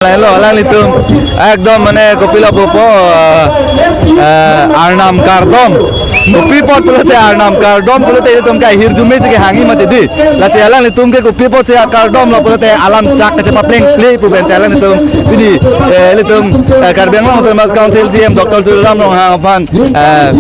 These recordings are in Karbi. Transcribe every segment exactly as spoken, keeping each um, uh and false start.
Lailo alanglitum ekdom mane kopilo pupo, eh, eh, arnam kardom. Kopi apot pulote arnam kardom pulote ilitum ke ahirjume si kehangji mati di. Lasi alanglitum ke kopi apotsi akardom lo pulote alam chak kachepaplengple pu pensi alanglitum pini, eh, ilitum, eh, Karbi Anglong Autonomous Council C E M Doctor Tuliram Ronghang aphan, eh,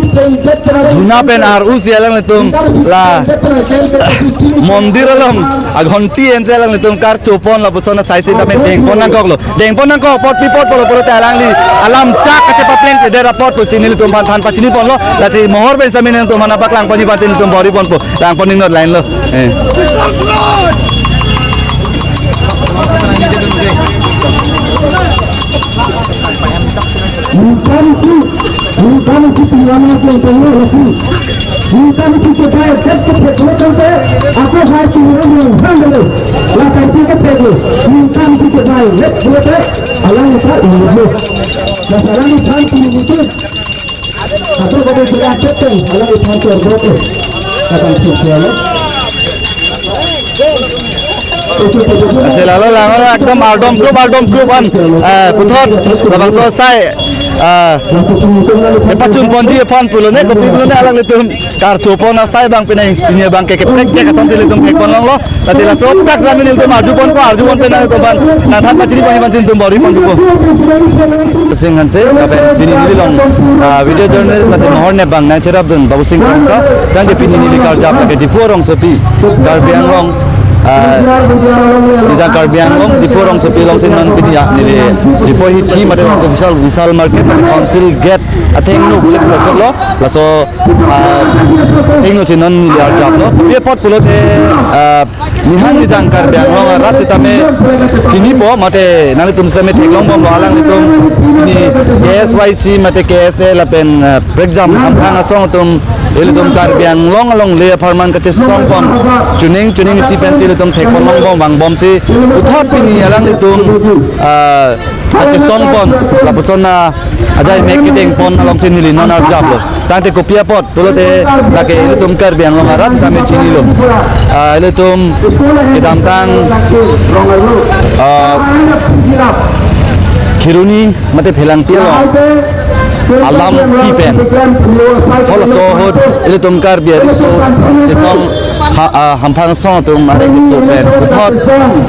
juna pen ar-usi alanglitum la, eh, mondir along aghonti ensi alanglitum karchopon lapuson asai sitame dengpon nangkoklo. Dengpon nangkok apot pi apot pulo pulote alangli alam chak kachepaplengpledet apot pusi nelitum aphan than pachiniponlo. Lasi mohor pen sitame nelitum aphan nangpaklang ponji aphansi nelitum bor-iponpo. Langpon ingnot lain lo. Eh. Bukan itu, bukan itu pilihan yang penting, bukan itu kita tetap berkembang, aku harus yang handle. Latar kita perlu, bukan itu kita lihat, buat alam kita ini. Masalah ini kan itu. Atau bagi kita tetap, alam kita terbuat. Kata kita. Lasi lalo langlo ekdom ardom klup, ardom klup an, eh, puthot labangso asai, eh, kepachunponji aphan pulo ne kopi pulo ne alanglitum karchopon asai abang penang pini abang ke keprek je kasonsi ilitum thekpon longlo. Lasi laso aphuthak sitame nelitum arjuponpo, arjupon pen nangtum aphan nangthan pachiniponji aphansi nelitum bor-iponpo. Sing Hanse, lapen pini neli along, ah, video journalist mate mohor nepbang nangcherapdun Babu Sing Krongsa, tangte pini neli karjap lake Diphu rongsopi Karbi Anglong, ah, Nijang Karbi Anglong, Diphu rongsopi alongsi non pini ya, neli Diphu hithi mate official Vishal Market mate Council Gate athengno bule pulo choklo, laso, ah, athengno si non neli arjaplo. Kopi apot pulote, ah, Nihang Nijang Karbi Anglong arat sitame chinipo mate nanglitum sitame theklongbomlo alanglitum pini K S Y C mate K S A lapen, eh, prekjam hamphang asong atum ilitum Karbi Anglong alongle apharman kachesongpon chuning chuning isi pensi ilitum thekpon longbom vangbomsi puthot pini alanglitum, ah, kachesongpon lapuson na ajai mek kedengpon alongsi neli non arjaplo. Tangte kopi apot pulote lake ilitum Karbi Anglong arat sitame chinilo. Ah, ilitum kedamtang, ah, Kheroni mate Phelangpi along alam kipen halaso ahut ilitum Karbi ariso chesong ha-, ah, hamphang asong atum areng keso pen puthot,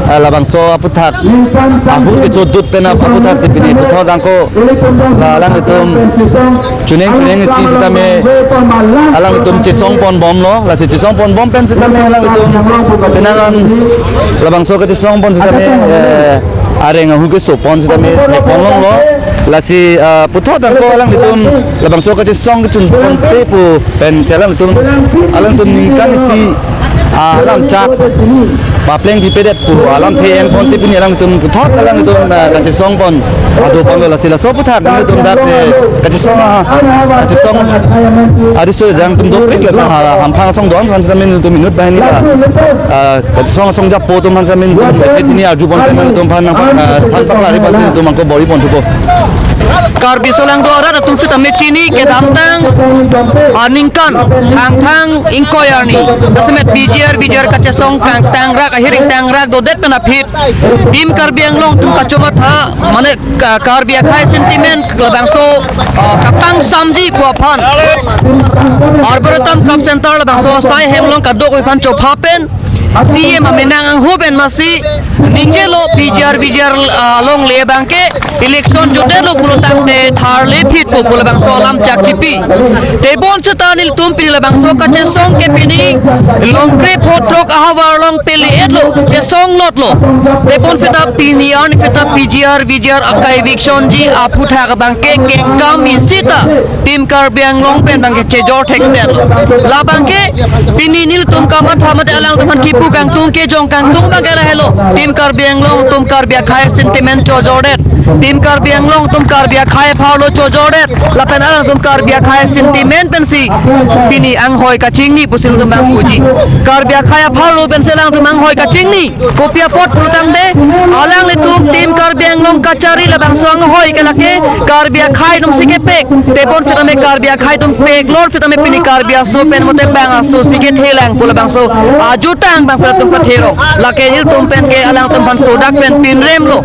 ah, labangso aphuthak ahut kechodut pen aphuthaksi pini puthot angko la alanglitum chuning chuning isi sitame alanglitum chesongponbomlo, lasi chesongponbom pen sitame alanglitum penang an labangso kachesongpon sitame, eh, areng ahu kesopon sitame thekpon longlo, lasi, eh, puthot angko alanglitum labangso kachesong kechunponpe pu pensi alanglitum, alanglitum ningkan isi alam chak paplengpipedet pu alamthe enponsi pini alanglitum puthot alanglitum, ah, kachesongpon adoponlo, lasi laso aphuthak nelitum dak, eh, kachesong, ah, kachesong ariso ejang atum dopik lasi ha-, hamphang asong do-an aphan sitame nelitum inut banghini la, ah, kachesong asong japo atum aphan sitame nelitum pini arjupon pen nelitum aphan nang, ah, than paklaripon si nelitum angko bor-iponthupo. Karbi aso lang do arat atum sitame chini kedamtang aningkan Thangthang ingkoi arni jasemet P G R V G R kachesong kangtangrak ahir ingtangrak dodet pen aphi Team Karbi Anglong atum kachomatha mane Ka-, Karbi akhei sentiment labangso, ah, kapangsamji pu aphan Arboretum Club Center labangso asai hem along kadokave aphan chopha pen C E M amenang angho pen masi ningjelo P G R V G R, ah, longle abangke election jodetlo pulo tangte tharle phitpo pu labangso alam chak chipi. Tebon seta nelitum pini labangso kachesong ke pini Longkre pho throk ahavar along pele-etlo, chesong lotlo. Tebon seta pini arni seta P G R V G R aka evictionji aphuthak abangke kengkam isi ta Team Karbi Anglong pen abangke chejor thekdetlo. Labangke pini nelitum kamatha mate alangtum aphan kipu kangtung kejong kangtung abangke lahelo. Team Karbi Anglong atum Karbi akhei sentiment chojordet. Team Karbi Anglong atum Karbi akhei apharlo chojordet. Lapen alangtum Karbi akhei sentiment pensi pini anghoi kachingni pusi nelitum abang puji. Karbi akhei apharlo pensi alangtum anghoi kachingni. Kopi apot pulo tangte, alanglitum Team Karbi Anglong kachari labangso anghoi ke lake Karbi akhei atumsi kepek. Tebon setame Karbi akhei atum peklor setame pini Karbi aso pen mate bang aso si kethelang pu labangso ajutang Latum pathero, lake nelitum pen ke alangtum aphan sodak pen pinrem lo.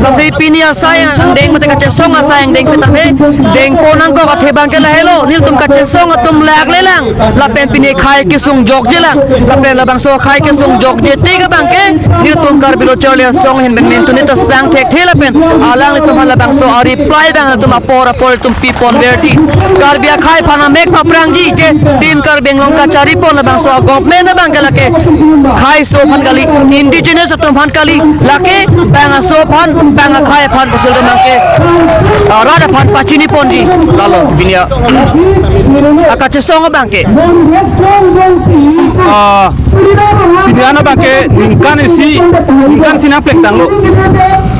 Lasi pini asai angdeng mate kachesong asai angdeng setame dengpon nangkok athe abang ke lahelo, nelitum kachesong atum lak lelang. Lapen pini khei kesung jokjelang. Lapen labangso khei kesung jokje tik abang ke nelitum Karbi Lo Charli Asong ahin pen mintuni ta sang thekthe lapen alanglitum aphan labangso a-reply abang nelitum apor apor tum pipon verti. Karbi akhei aphan amek paprangji je Team Karbi Anglong kacharipon labangso a-government abang ke lake kheiso aphan kali, indigenous atum aphan kali, lake bang aso aphan, bang akhei aphan pusi labang ke, ah, rat aphan pachiniponji. Lalo pini akachesong abang ke. Ah, pini an abang ke ningkan isi, ningkan isi nangplengtanglo.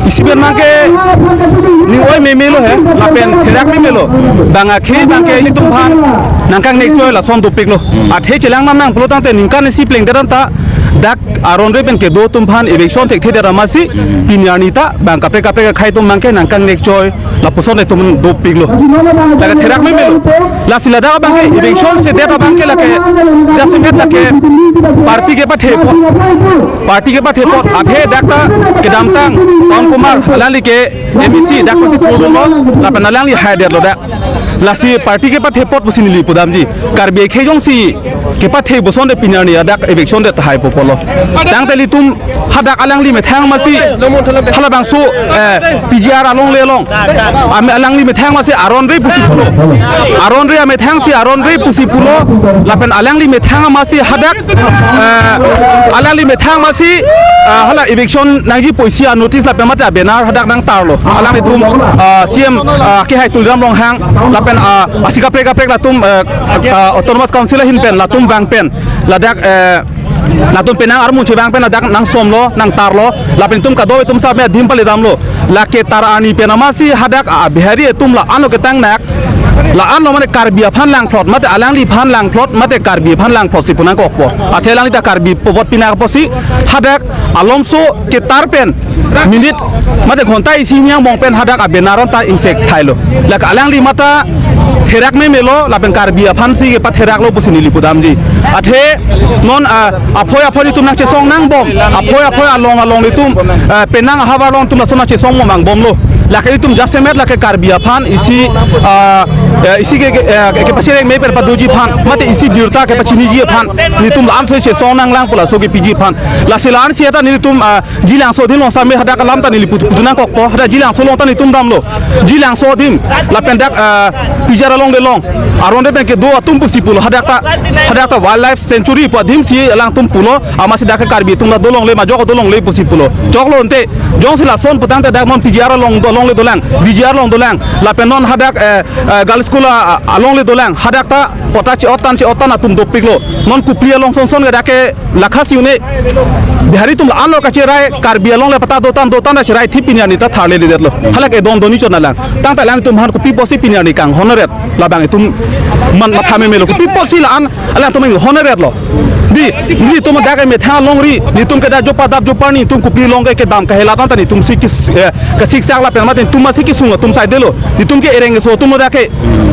Isi pen abang ke ning oi memelo he, lapen therak memelo. Bang akhei abang ke ilitum aphan nangkangnek choi lason dopiklo. Athe chelang nam nang pulo tangte ningkan isi plengdet anta dak aron re pen kedo atum aphan eviction thekthedet amatsi pini arni ta bang kaprek kaprek akhei atum abang ke nangkangnek choi lapuson itum dopiklo. Lake therak memelo. Lasi ladak abang ke eviction sedet abang ke lake jasemet lake party kepathe apot. Party kepathe apot athe dak ta kedamtang Pawan Kumar alangli ke M A C dak pusi thurlo lapen alangli haidetlo dak. Lasi party kepathe apot pusi neli pudamji. Karbi akhei jongsi kepathe puson de pini arni adak eviction det tahai popolo. Tangte ilitum hadak alangli methang amatsi halabangso, eh, P G R alongle along. Am-, alangli methang amatsi aron re pusi pulo. Aron re amethang si aron re pusi pulo. Lapen alangli methang amatsi hadak, eh, alangli methang amatsi, eh, hala eviction nangji pusi a-notice lapen mate a-banner hadak nangtarlo. Alanglitum, eh, C M, eh, kehai Tuliram Ronghang lapen, eh, isi kaprek kaprek latum, eh, eh, Autonomous Council ahin pen latum vang pen ladak, eh, latum penang armu chevang pen ladak nangsomlo, nangtarlo, lapen itum kadokave atum same adim pale damlo. Lake tar arni pen amatsi hadak, ah, Bihari atum la-anlo ketangnak, la-anlo mane Karbi aphan langplot, mate alangliphan langplot, mate Karbi aphan langplot si pu nangkokpo. Athe alangli ta Karbi pu apot pinak apotsi hadak alomso ketar pen minute mate ghonta isi hini angbong pen hadak a-banner anta ingsekthailo. Lake alangli mate therak memelo lapen Karbi aphan si kepatheraklo pusi neli pudamji. Athe non, ah, aphoi aphoi itum nangchesong nangbom, aphoi aphoi along along itum, ah, penang ahavar along itum lason nangchesong mo nangbomlo. Lake itum jasemet lake Karbi aphan isi, ah, eh, isi ke, ke, eh, kepachireng me per padoji aphan, mate isi birta kepachiniji aphan, nelitum la-anso chesong nanglang pu laso kepiji aphan. Lasi la-ansi ata nelitum, ah, Jilangso adim along same hadak alam ta neli putu, putu nangkokpo, hadak Jilangso along ta nelitum damlo. Jilangso adim, lapen dak, ah, P G R alongle along aron re pen kedo atum pusi pulo, hadak ta, hadak ta wildlife sanctuary pu adim si alangtum pulo, amatsi dak ke Karbi atum la dolongle ma, jok dolongle pusi pulo. Choklo ante, jongsi lason pu tangte dak non P G R along do, alongle dolang, V G R along dolang, lapen non hadak, eh, eh, girls school a, a, alongle dolang, hadak ta pota che-ot tan che-ot tan atum dopiklo. Non Kopili along son son ke dak ke lakha si une Bihari atum la-anlo kacherai, Karbi along le pata dotan dotan ta cherai thip pini arni ta tharle lidet lo. Halake don doni chot nalang. Tangte alangtum aphan kopi apotsi pini arni kanghon-eret, labang itum man matha memelo, kopi apotsi la-an alangtum kanghon-eretlo. Di, nelitum dak ke methang alongri, nelitum ke dak jopa dap jopa nelitum kopi along ke kedam kahelat anta nelitum si kis, eh, kasiksak lapen mate nelitum masi kesung atum saidelo. Nelitum ke ereng keso atumlo dak ke.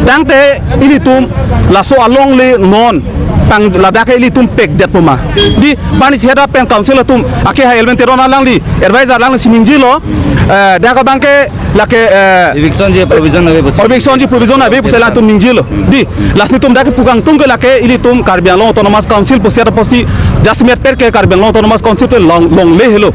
Tangte ilitum laso alongle non pang ladak ke ilitum pekdetpo ma. Di, pani si hadak pen council atum, akehai Elwin Teron alangli, advisor alangli si ningjelo, eh, dak abang ke lake, eh, Eviction ji provision ave pusi. Eviction ji provision ave pusi alangtum ningjelo. Di, lasi itum dak ke pu kangtung ke lake ilitum Karbi Anglong Autonomous Council pusi ata pusi jasemet per ke Karbi Anglong Autonomous Council ke long, longle helo.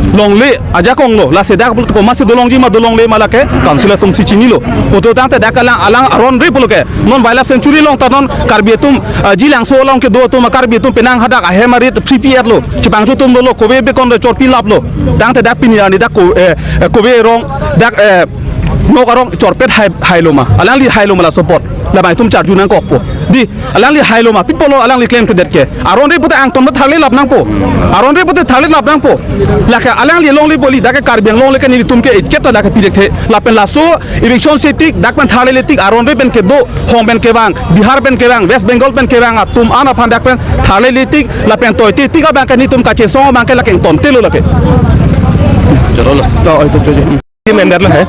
Longle ajakonglo. Lasi dak pulo komatsi dolongji ma dolongle ma lake council atum si chinilo. Pu tangte dak alang, alang aron re pulo ke non wildlife sanctuary along ta non Karbi atum, ah, Jilangso along kedo atum Karbi atum penang hadak ahem arit free pi etlo. Chepangchu atum dolo, kove bekon do chorpi laplo. Tangte dak pini arni dak ko, eh, eh, kove arong, dak, eh, nok arong chorpet hai, hailo ma. Alangli hailo ma laso apot. Labang itum charju nangkokpo. Di, alangli hailo ma, pi apotlo alangli klemkledet ke. Aron re pute angton ma tharle lap nangpo. Aron re pute tharle lap nangpo. Lake alangli longle poli dak ke Karbi Anglong le ke nelitum ke echet ta dak ke pidekthe. Lapen laso eviction si tik, dak pen tharle le tik, aron re pen kedo, hong pen kevang, Bihar pen kevang, West Bengal pen kevang atum an aphan dak pen tharle le tik, lapen toite tik abang ke nelitum kachesong abang ke lake angton telo lake. Jorolo. To, oi to, jo, jo. Risim endetlo he.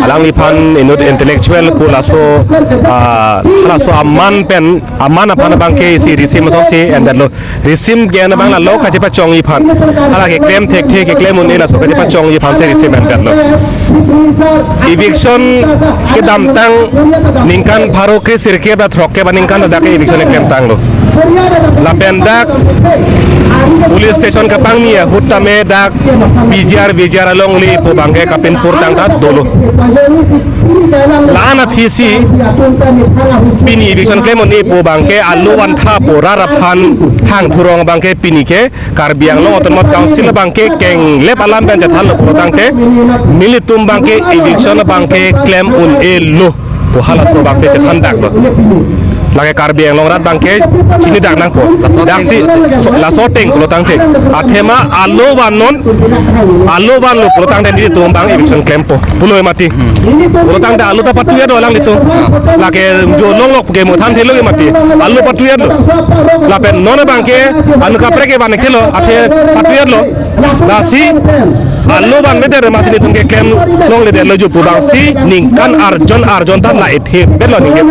Alangliphan inut intellectual pu laso, ah, laso aman pen, aman aphan abangke isi risim asonsi endetlo. Risim ke-en abang lalo kachepachongji aphan. Hala keklem thekthe, keklem un-e laso kachepachongji aphan si risim endetlo. Eviction kedamtang ningkan pharo kre sirkep ra throkkep aningkan dak ke eviction klemtanglo. Lapen dak police station kapangni ahut tame dak P G R, V G R alongle pu abangke kapinpur tangta dolo. La-an aphi si pini eviction klem un-e pu abangke alo vantha pu rat aphan hangthurong abangke pini ke Karbi Anglong Autonomous Council abangke kenglep alam pen chethanlo pulo tangte nelitum abangke eviction abangke klem un-elo pu halaso abangsi chethandaklo. Lake Karbi Anglong rat abangke chinidak nangpo. Daksi so, laso ateng pulo tangte. Athema alo vannon, alo vanlo pulo tangte nelitum abang eviction klempo pulo mati. Pulo tangte alo ta patuyat do alanglitum. Lake jo longlok ke mo than thelo ke mati. Alo patuyatlo. Lapen non abangke anu kaprek ke van thelo athe patuyatlo. Lasi alo van mete re masi nelitum keklem longledetlo jo pu abangsi ningkan arjon arjon ta la ethe betlo ningke.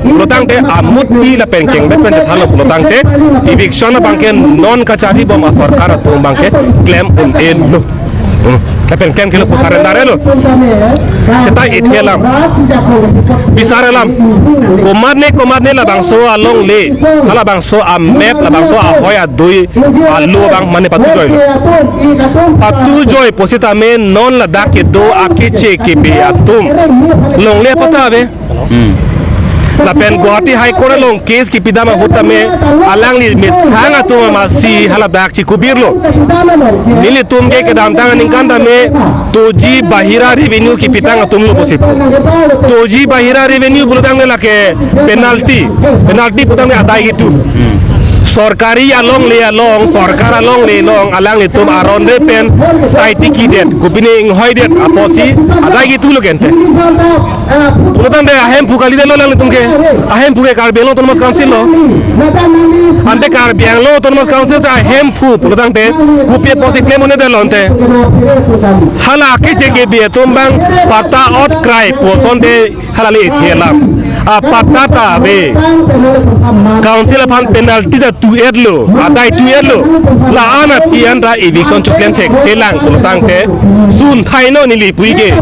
Pulo tangte amut pi lapen kengbet pen chethanlo pulo tangte eviction abangke non kachari bom asorkar atum abangke klem un-elo. Hmm. Lapen klem kelo pu surrender lo. Seta ethe alam. Bisar alam. Komatne komatne labangso alongle. Halabangso amep, labangso ahoi adui. Alo abang mane patujoilo. Patujoi pusitame non ladak kedo akeche kebi atum longle patta ave. Hmm. Lapen Guwahati High Court along case kipidam ahut tame alangli methang atum amatsi haladak chikubirlo. Nelitum ke kedamtang aningkan tame toji bahira revenue kipitang atumlo pusi pu. Toji bahira revenue pulo tangte lake penalty. Penalty pu tangte adai gitu. Hmm. Sorkari alongle along, sorkar alongle along alanglitum aron re pen sai tikidet, kopine inghoidet apotsi adai gitulo kente. Pulo tangte ahemphu kalidetlo alanglitum ke. Ahemphu ke Karbi Anglong Autonomous Council lo. Ante Karbi Anglong Autonomous Council si ahemphu pulo tangte kopi apotsi klem un-edetlo ante. Hala akeche kebi atum abang patta ot krai pu asonte hala le ethe alam. Apatta ta ave. Council aphan penalty ta tu-etlo. Adai tu-etlo. La-an aphi anta eviction choklem thekthelang pulo tangte sun thaino neli puike.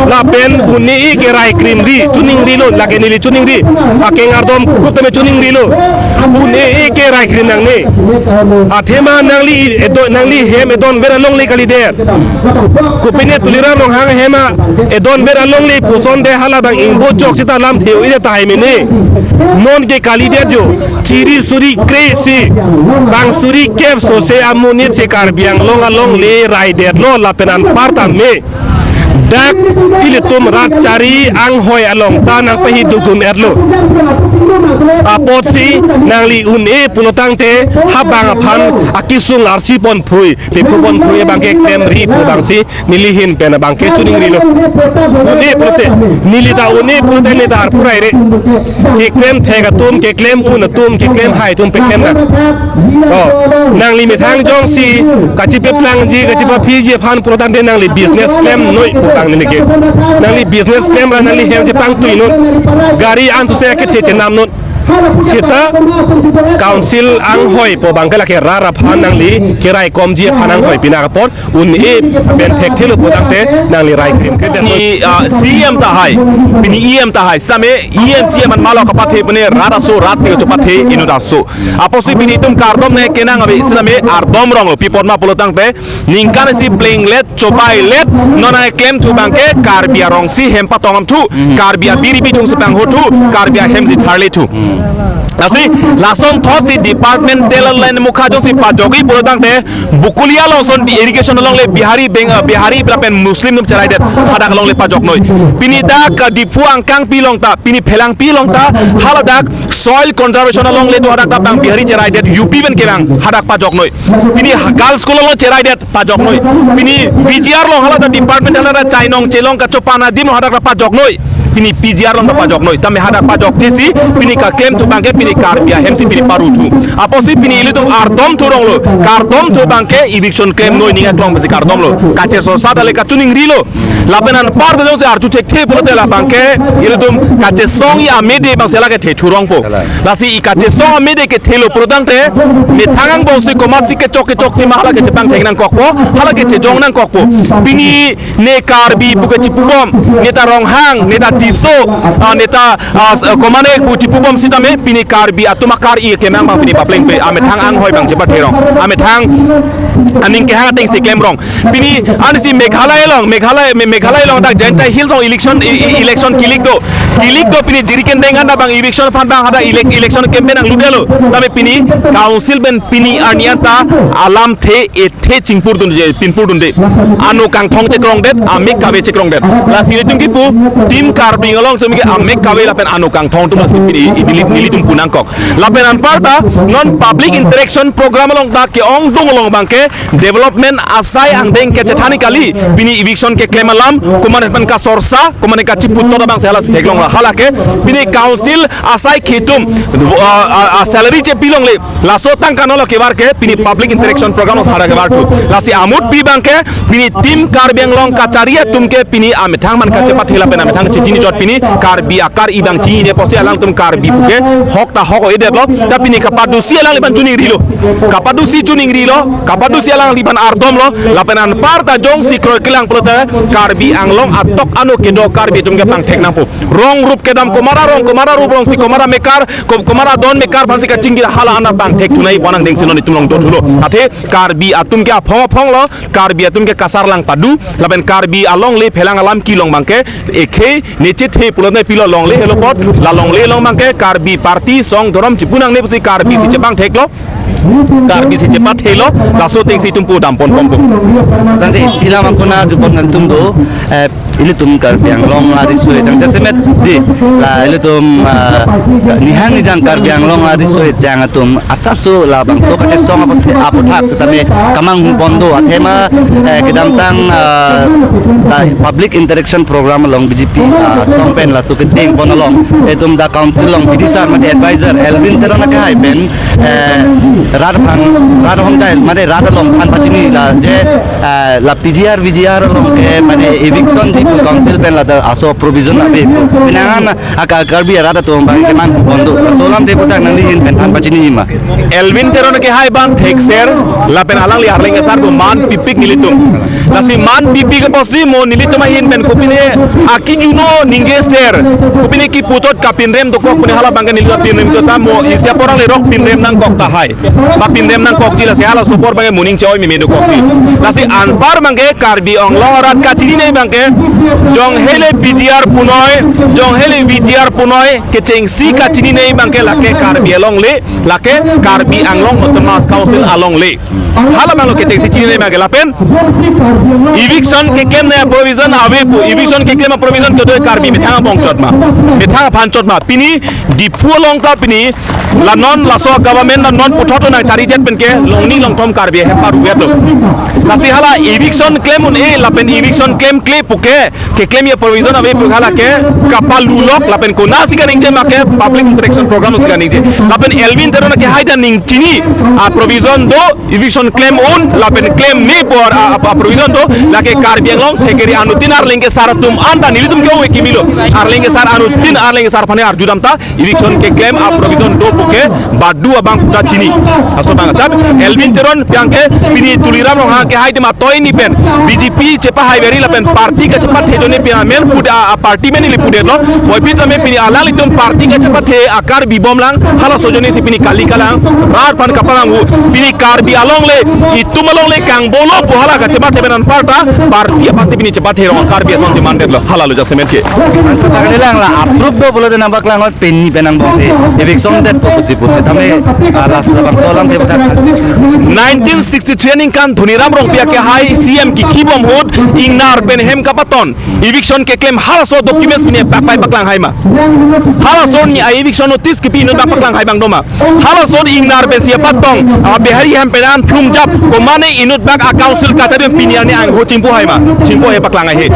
Lapen un-e ke rai krimri, choningrilo, lake neli choningri. Akeng ardom ahut tame choningrilo. Un-e ke rai krim nangne. Athema nangli edon, nangli hem edon ver alongle kalidet. Kopine Tuliram Ronghang hem edon ver alongle pu asonte hala abang ingbo chok sita lamthe un-edet tahai mene. Non ke kalidet jo. Chiri suri kre-isi. Bang suri kep sose amonit si Karbi Anglong alongle raidetlo lapen anpar tame dak ilitum rat chari anghoi along ta nangpahi dukdun-etlo. Apotsi nangli un-e pulo tangte habang aphan akisung arsi ponphui, pepu ponphui abangke klemri pu abangsi neli ahin pen abangke choningrilo. Un-e pulote, neli ta un-e pulote neli ta arphurai re. Keklem thek atum, keklem un atum, keklem hai atum, keklem na. Oh, nangli methang jongsi kachipeplangji, kachipaphiji aphan pulo tangte nangli business klemnoi pu abang neli ke. Nangli business klem ra nangli hem chepangtuinoi. Gari an suse akethe chenamnoi. Seta council anghoi pu abangke lake rat aphan nangli keraikomji aphan anghoi pina apot un-e pen thekthelo pu tangte nangli rai krim ke den. Pini, ah, C E M tahai, pini E M tahai, same E M C E M an malo kapathe pine rat aso, rat si kachopathe inut aso. Apotsi pini itum kardom ne kenang ave, same ardom ronglo, pi apot ma pulo tangte ningkan isi plenglet, chobailet, non ai klemthu abangke Karbi arongsi hem patong amthu, Karbi abiri bidung si panghotthu, Karbi ahem si tharlethu. Lasi lason thotsi departmental line mukha jongsi pajokji pulo tangte Bokolia along ason di irrigation alongle Bihari beng, ah, Bihari lapen Muslim atum cheraidet hadak alongle pajoknoi. Pini dak, ah, Diphu angkangpi along ta, pini Phelangpi along ta, haladak soil conservation alongle do hadak ta bang Bihari cheraidet, U P pen kevang hadak pajoknoi. Pini ha-, girls school along cheraidet pajoknoi. Pini B G R along haladak department haladak chainong chelong kachopan adim hadak ta pajoknoi. pini P G R along ta pajoknoi. Tame hadak pajokthesi pini keklem thu abangke pini Karbi ahem si pini paruthu. Apotsi pini ilitum ardom thu ronglo. Kardom thu abangke eviction klemnoi ning aklong pensi kardomlo. Kachesorsa ta le kachiningrilo. Lapen anparta jongsi arju thekthe pulote la abangke ilitum kachesongji amede abangsi lake thethu rongpo. Lasi i kachesong amede kethelo pulotangte methang angbongsi komatsi kechok kechokji ma hala ke chepangthek nangkokpo, hala ke chejong nangkokpo. Pini ne Karbi pu kachipubom, ne ta Ronghang, ne ta Tisso, ah, ne ta, ah, s-, komatne pu chipubom sitame pini Karbi atum akar-i kemang abang pini paplengple, amethang anghoi abang chepathe rong, amethang aning kehang atengsi klem rong. Pini ansi Meghalaya along, Meghalaya, Me-, Meghalaya along dak Jaintia Hills along election, i-, i-, election kilik do. Kilik do pini Jirikindeng anta abang eviction aphan abang hadak elec-, election campaign nanglutlo. Tame pini council pen pini arni anta alamthe ethe chingpurdunde, pinpurdunde. Ano kangthong chekrongdet, amik kave chekrongdet. Lasi ilitum kipu Team Karbi Anglong atum ke amik kave lapen ano kangthong atum lasi pini i-, neli, nelitum pu nangkok. Lapen anparta non public interaction program along ta ke-ongdung along abangke development asai angdeng kachethan ni kali, pini eviction keklem alam, komatne pen kasorsa, komatne kachiputhot abangsi hala si theklonglo. Hala ke pini council asai akhei atum, ah, ah, ah, salary chepilongle, laso tangka nolo kevar ke pini public interaction program along hadak kevar thu. Lasi amutpi abangke pini Team Karbi Anglong kachari atum ke pini amethang man kachepathe lapen amethang chechinijot pini Karbi akar-i abang chinine apotsi alangtum Karbi pu ke hok ta hok-o-edetlo, ta pini kapadusi alangliphan chiningrilo. Kapadusi chiningrilo, kapadusi alangliphan ardomlo, lapen anparta jongsi kroikrelang pulote Karbi Anglong atok ano kedo Karbi atum ke pangthek nangpo. Rong rup kedam komat arong, komat arup rongsi komat amekar, ko-, komat adon mekar aphansi kachingki hala ana pangthek thunoi pu angdengsi non itum along dothulo. Athe Karbi atum ke aphong aphonglo, Karbi atum ke kasarlang padu, lapen Karbi alongle phelang alam kelong abangke, ekhei ne chethe pulote pilo longle helo apot, la longle along abangke Karbi party song dhorom chipu nangne pusi Karbi si chepangtheklo, Karbi si chepathelo, laso atengsi itum pudam ponponpo. Tangte isi alam akona jupon nangtum do, eh, ilitum Karbi Anglong ariso-ejang jasemet di, la ilitum, ah, nihang nijang Karbi Anglong ariso-ejang atum asapso labangso kachesong apothe-, aputhak setame kemang pon do, athema, eh, kedamtang, ah, la public interaction program along B J P, ah, song pen laso kedeng pon along, itum dak council along bidisar mate advisor Elwin Teron akehai pen, eh, rat aphan, rat ahom kai mate rat along aphan pachini la je, eh, la P G R, V G R along ke mane eviction di council pen la ta aso provision ave. Pinangan aka Karbi arat atum abang kemang pon do. Laso alam de puthak nangli ahin pen than pachini ma. Elwin Teron akehai abang thekser, lapen alangli arleng asar pu man pipik nelitum. Lasi man pipik apotsi mo nelitum ahin pen kopine akijuno ningjeser, kopine kiputhot kapinrem dokok pune hala abangke nelitum pinrem dokok ta mo isi apor alangli rok pinrem nangkok tahai. Ba pinrem nangkokji, lasi halaso apor abangke moning choi meme dokokji. Lasi anpar abangke Karbi Anglong arat kachinine abangke, jong hele P G R punoi, jong hele V G R punoi, kechengsi kachinine abangke lake Karbi alongle, lake Karbi Anglong Autonomous Council alongle. Hala abanglo kechengsi chinine abangke lapen eviction keklemne provision ave pu, eviction keklem provision kedo Karbi methang abong chot ma, methang aphan chot ma. Pini Diphu along ta pini la non laso government la non puthot nangcharidet penke longni longthom Karbi ahem paruvet lo. Lasi hala eviction klem un-e lapen eviction klemkle puke keklemji provision ave pu hala ke kapalulok lapen konatsi kaningje ma ke public interaction program si kaningje. Lapen Elwin Teron akehai ta ning chini aprovision do, eviction klem un lapen klemne apor a, a, aprovision do, lake Karbi Anglong thekeri anuttin arleng kesar atum anta nelitum ke ove kimilo. Arleng kesar anuttin arleng kesar aphan arjudam ta eviction keklem aprovision do puke badu abang puta chini. Laso abang ta Elwin Teron abangke pini Tuliram Ronghang akehai adim atoi ni pen B J P chepahai beri lapen party kachepathe ajoine pini amen puda a party amen ili pudetlo. Puvoiphit tame pini alanglitum party kachepathe a-Karbi bomlang, halaso ajoinesi pini kali kalang, rat aphan kapalang u, pini Karbi alongle, itum alongle kangbolo pu hala kachepathe pen anparta party aphansi pini chepathe rong Karbi asonsi mandetlo, halalo jasemet ke. Ansa tangani lang la approve do pulote nangpaklang ot pini pen angbongsi eviction det pu pusi pusi tame, ah, last labangso Nineteen sixty-three aningkan Dhoniram Rongpi akehai C M kikibom ahut ingnar pen hem kapaton eviction keklem halaso documents pine pakpai paklang hai ma? Halaso ni a eviction notice kipi inut bak paklang hai abang doma? Halaso ingnar pensi apatong, a, Bihari hem pen an phlung jap, komane inut bak a council kachari pini arni angho chingpu hai ma? Chingpu hai paklang hai he.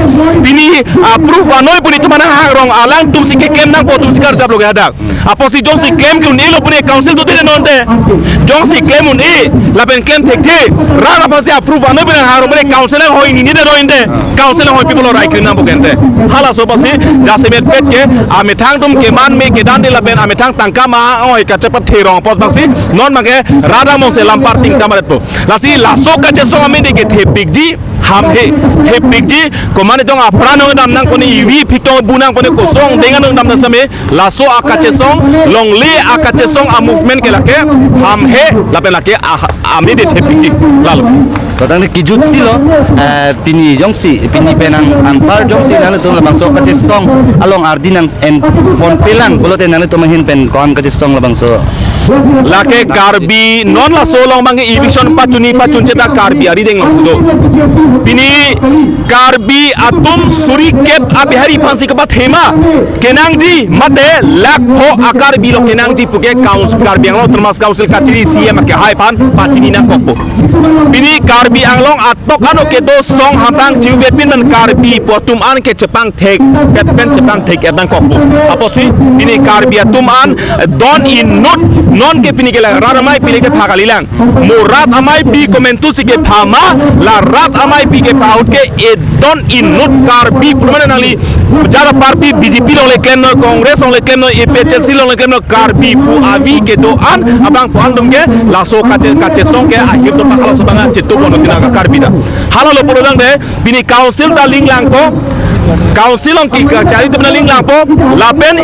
Pini, a, proof anoi puni tum an hang rong alangtum si keklem nangpo, tum si karjap lo ke hadak. Apotsi jongsi klem ke un-elo puni council tu tene non te. Jongsi klem un-e, lapen klem thekthe, rat aphansi a proof anoi puni hang rong puni council ang hoi ni ni de non te. Council hoi people right kri nangpo kente. Halaso apotsi jasemet pet ke amethang atum keman me kedan de lapen amethang tangka ma hoi kachepathe rong apot bangsi non abang ke rat among si lam parting tamaret po. Lasi laso kachesong amide kethepikji ham he, thepikji, komane jong apran ong dam nangpo ne, ivi phitong bu nangpo ne, kosong dengan ong dam na same, laso akachesong, longle akachesong a movement ke lake ham he, lapen lake a, amide thepikji lalo. Totang ni kijut si lo, eh, pini jongsi, pini penang anpar jongsi nanglitum labangso kachesong along ardi nang en ponpelang, pulote nanglitum ahin pen ko-an kachesong labangso. Lake Karbi non laso along abang ke eviction pachuni pachun cheta Karbi arideng along si do. Pini Karbi atum suri kep a Bihari aphansi kapathe ma kenangji mate lakh pho a Karbi lo kenangji puke council, Karbi Anglong Autonomous Council kachiri C M akehai aphan pachini nangkokpo. Pini Karbi Anglong atok ano kedo song hamphang chiu bet pin man Karbi pu atum an ke chepang thek, bet pen chepang thek et nangkokpo. Apotsi pini Karbi atum an don inut non ke pini ke la rat amei pini kepha kalilang. Mo rat amei pi komentu si kepha ma, la rat amei pi kepha ahut ke e don inut Karbi pu mane nangli jara party B J P along le klem non, Congress along le klem non, A P H L C along le klem non, Karbi pu avi kedo an abang pu an atum ke laso kache, kachesong ke ahir do halaso abang chetu bono kina Karbi ta. Halalo pulo dang de, pini council ta linglangpo, council along ke kachari atum ta linglangpo, lapen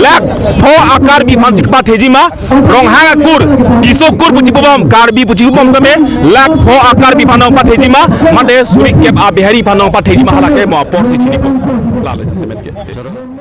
lakh pho a Karbi aphansi kapatheji ma, Ronghang akur, Tisso akur pu chibom, Karbi pu chibom same, lakh pho a Karbi aphan nangpatheji ma, mate suri kep a Bihari aphan nangpatheji ma, halake mo aporsi chinipo. Lalo semet ke.